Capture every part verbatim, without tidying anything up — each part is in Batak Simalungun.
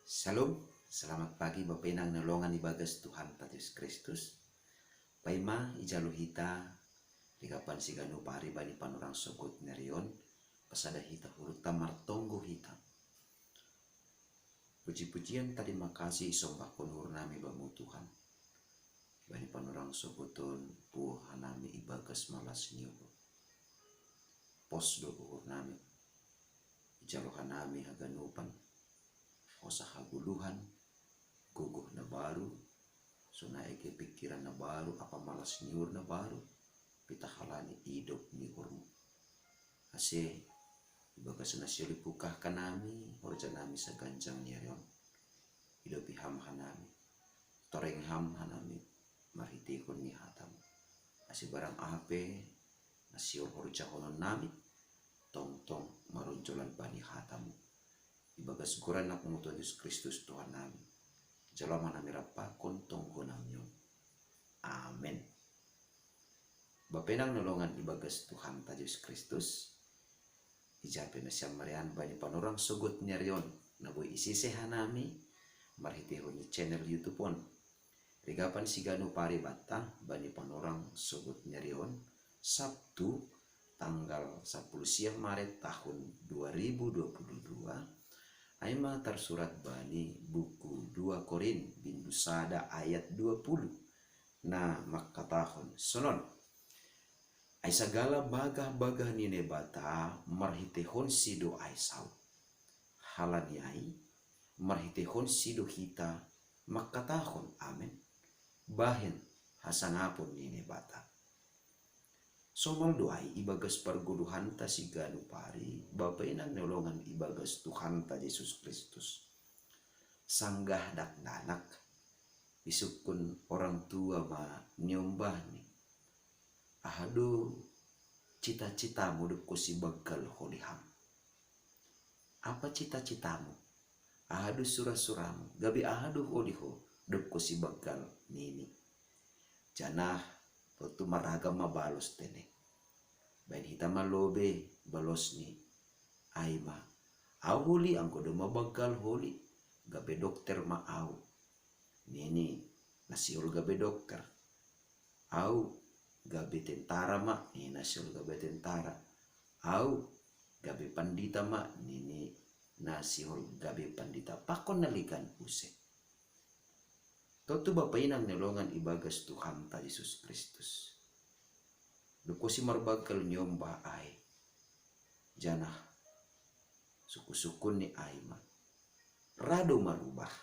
Shalom, selamat pagi Bapa Inang na longan ibagas Tuhanta Jesus Kristus. Paima ijalo hita rigapan siganu pari bani panorang sogot ni ari on, pasada hita hurutta martonggo hita. Puji-pujian tarima kasih isombahkon uhur nami bamu Tuhan. Bani panorang sogot on puho hanami ibagas malas ni uhur. Pos do uhur nami. Ijalo hanami haganupan, hosa hagoluhan, gogoh na baru, sonai age pikiran na baru, apa malas ni uhur na baru, pitahalani idop ni uhurmu. Ase ibagas na sihol ipungkah hanami horja nami saganjang ni ari on, idopi ham hanami, toreng ham hanami marhitehon ni hatamu. Ase barang aha pe na sihol horjahonon nami, tongtong maronjolan bani hatamu. Ibagas goran anakmu Tuhan Jesus Kristus Tuhan nami, jalo ma hanami rap pakon tonggo nami on. Amen. Bapa Inang na longan ibagas Tuhanta Jesus Kristus, ija pe na sian marian bani panorang sogot ni ari on na boi isise hanami marhitehon ni channel YouTube on. Rigapan siganu pari banta bani panorang sogot ni ari on, Sabtu, tanggal sapuluh sia Maret tahun dua ribu dua puluh dua, ai ma tarsurat bani buku dua Korin bindu sada ayat dua puluh, na mangkatahon sonon: Ai sagala bagah-bagah ni Naibata marhitehonsi do ai saut. Halani ai, marhitehonsi do hita mangkatahon amen, bahen hasangapon ni Naibata. Somal do ai ibagas pargoluhanta siganu pari, Bapa Inang na longan ibagas Tuhanta Jesus Kristus. Sanggah dakdanak isungkun orang tua ma niombahni: Aha do cita-citamu dob ho sibanggal holi ham? Apa cita-citamu? Aha do sura-suramu? Gabe aha do holi ho dob ho sibanggal, nini. Janah tontu marragam ma balos tene. Baen hita ma lobei balosni, ai ma: Ahu holi anggo domma banggal holi, gabe dokter ma ahu, nini na sihol gabe dokter. Ahu gabe tentara ma, nini na sihol gabe tentara. Ahu gabe pandita ma, nini na sihol gabe pandita. Pakon na legan use. Tontu Bapa Inang na longan ibagas Tuhanta Jesus Kristus, dob ho simarbanggal niombah ai, janah sungkun-sungkun ni ai ma: Ra do marubah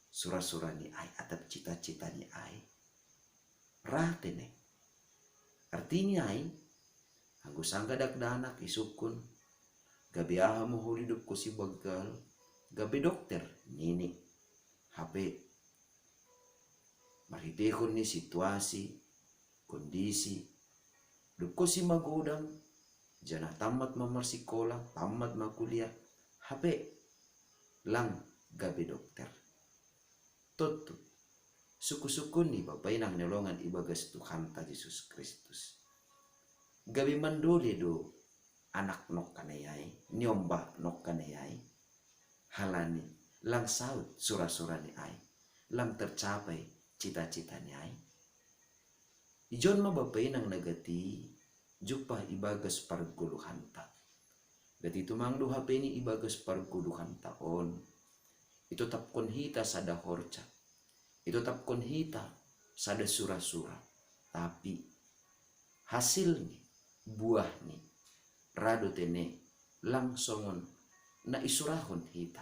sura-sura ni ai atap cita-cita ni ai? Ra tene. Artini ai, anggo sanggah dakdanak isungkun: Gabe aha ma holi dob ho sibanggal? Gabe dokter, nini. Hape marhitehon ni situasi, kondisi, dob ho simagodang, janah tammat ma marsikola, tammat ma kuliah, hape lang gabe dokter. Tontu, sungkun-sungkun ni Bapa Inang na longan ibagas Tuhanta Jesus Kristus, gabe mandole do anak nongkanai ai, niombah nongkanai ai, halani lang saut sura-sura ni ai, lang tercapai cita-cita ni ai. Ijon ma Bapa Inang na gati jumpah ibagas pargoluhanta. Gati tumang do hape ni ibagas pargoluhanta on, itotapkon hita sada horja, itotapkon hita sada sura-sura, tapi hasilni, buahni, ra do tene lang songon na isurahon hita,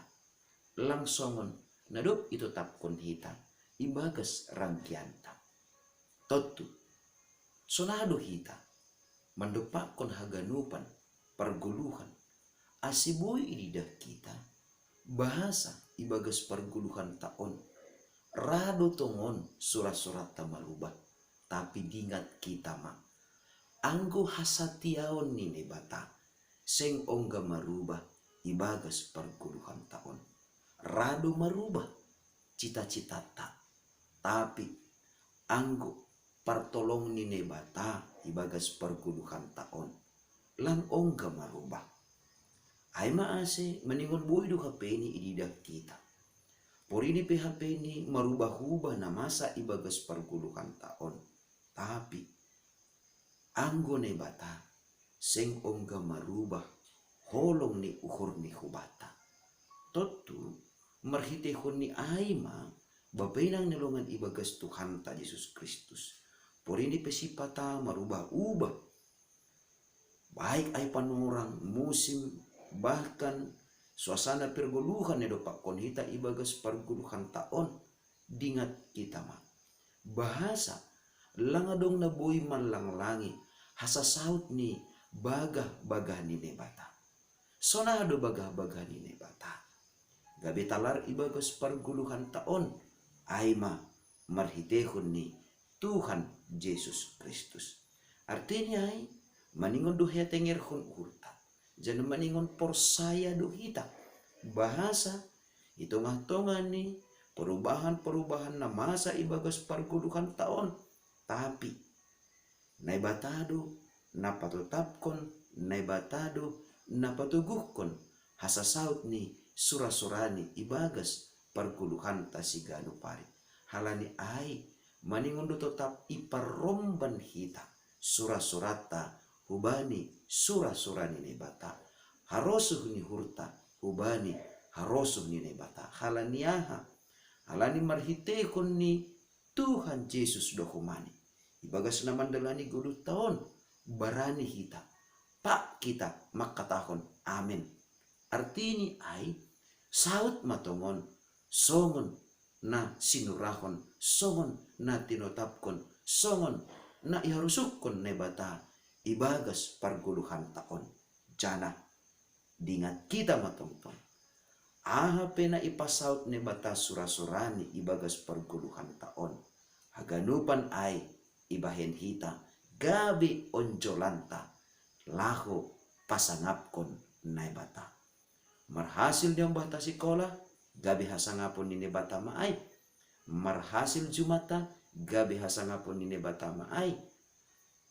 lang songon na dob itotapkon hita ibagas rangkeanta. Tontu, sonai do hita mandompakkon haganupan pargoluhan, ase boi ididah hita bahasa ibagas pargoluhanta on ra do tongon sura-suranta marubah, tapi dingat hita ma, anggo hasatiaon ni Naibata seng ongga marubah ibagas pargoluhanta on. Ra do marubah cita-citanta, tapi anggo partolong ni Naibata ibagas pargoluhanta on, lang ongga marubah. Ai ma ase maningon boi do hape ni ididah hita Porini pe hape ni marubah-ubah na masa ibagas pargoluhan taon. Tapi anggo Naibata seng ongga marubah holong ni uhur ni hubata. Tontu marhiteihon ni ai ma bapenang ni longan ibagas Tuhanta Jesus Kristus. Porini pe sipata marubah-ubah. Baik ai panorang, musim, bahkan suasana pergoluhan na dopakkon hita ibagas pargoluhan taon, dingat kita ma. Bahasa lang adong na boi manlanglangi hasasaut ni bagah-bagah ni Naibata. Sonaha do bagah-bagah ni Naibata gabe talar ibagas pargoluhan taon, ai ma marhiteihon ni Tuhan Jesus Kristus. Artini ai, maningon do hea tengerhon uhurta, janah maningon porsaya do hita bahasa i tongah-tongah ni perubahan-perubahan na masa ibagas pargoluhan taon, tapi Naibata do na patotapkon, Naibata do na patoguhkon hasasaut ni sura-surani ibagas pargoluhanta siganup ari. Halani ai, maningon do totap iparromban hita sura-suranta hubani sura-sura ni Naibata, harosuh ni uhurta hubani harosuh ni Naibata. Halani aha? Halani marhiteihon ni Tuhan Jesus do humani ibagas na mandalani goluh taon, barani hita, pak kita mangkatahon amen. Artini ai, saut ma tongon songon na sinurahon, songon na tinotapkon, songon na iharosuhkon Naibata ibagas pargoluhan taon. Janah dingat kita ma tongtong, aha pe na ipasaut Naibata sura-surani ibagas pargoluhan taon, haganupan ai ibahen hita gabe onjolanta laho pasangapkon Naibata. Marhasil niombahta sikola, gabe hasangapon ni Naibata ma ai. Marhasil jumanta, gabe hasangapon ni Naibata ma ai.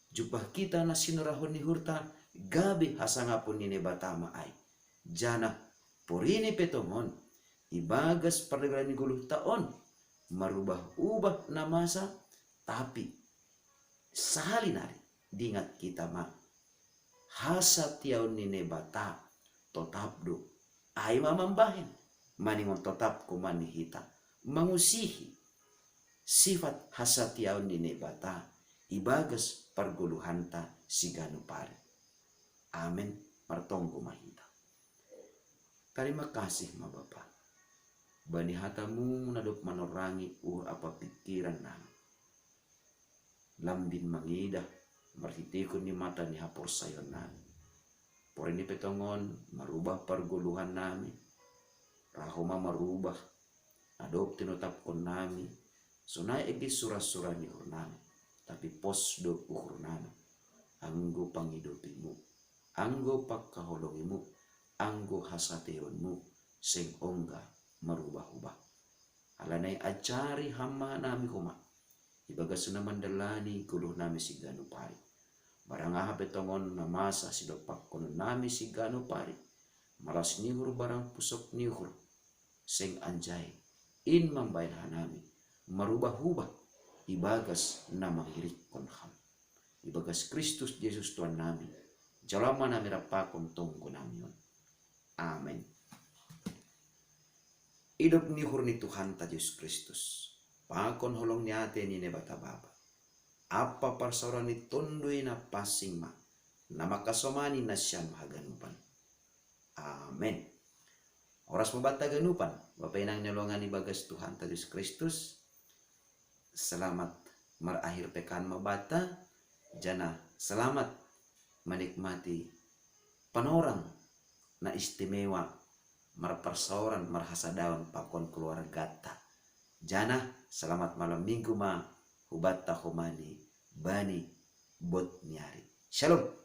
Jumpah kita na sinurahon ni uhurta, gabe hasangapon ni Naibata ma ai. Janah porini pe tongon ibagas pardalan ni goluh taon, marubah-ubah na masa, tapi sahali nari dingat kita ma, hasatiaon ni Naibata totap do. Ai ma mambahen, maningon totap homa ni hita mangusihi sifat hasatiaon ni Naibata ibagas pargoluhanta siganup ari. Amen. Martonggo ma hita. Tarima kasih ma Bapa bani hatamu na dob manorangi uhur ampa pingkiran nami. Lambin mangidah marhiteihon ni mata ni haporsayaon nami. Porini pe tongon marubah pargoluhan nami, ra homa marubah na dob tinotapkon nami, sonai age sura-sura ni uhur nami, tapi pos do uhur nami. Anggo pangidopimu, anggo pangkaholongimu, anggo hasatiaonmu, seng ongga marubah-ubah. Halani ai ajari hama nami homa ibagas na mandalani goluh nami siganup ari. Barang aha pe tongon na masa sidompakkon nami siganup ari, malas ni uhur barang pusok ni uhur, seng anjai in mambahen hanami marubah-ubah ibagas na mangirikkon Ham. Ibagas Kristus Jesus Tuhan nami, jalo ma nami rap pakon tonggo nami on. Amen. Idop ni uhur ni Tuhanta Jesus Kristus, pakon holong ni atei ni Naibata Bapa, ampa parsaoran ni Tonduy Napansing ma na mangkasomani nasiam haganupan. Amen. Horas ma banta haganupan, bapa inang na hinaholongan ibagas Tuhanta Jesus Kristus. Selamat merakhir pekan ma banta, janah selamat menikmati panorang na istimewa marparsaoran marhasadaon pakon keluarganta. Janah selamat malam minggu ma hubanta homa ni bani bot ni ari. Shalom.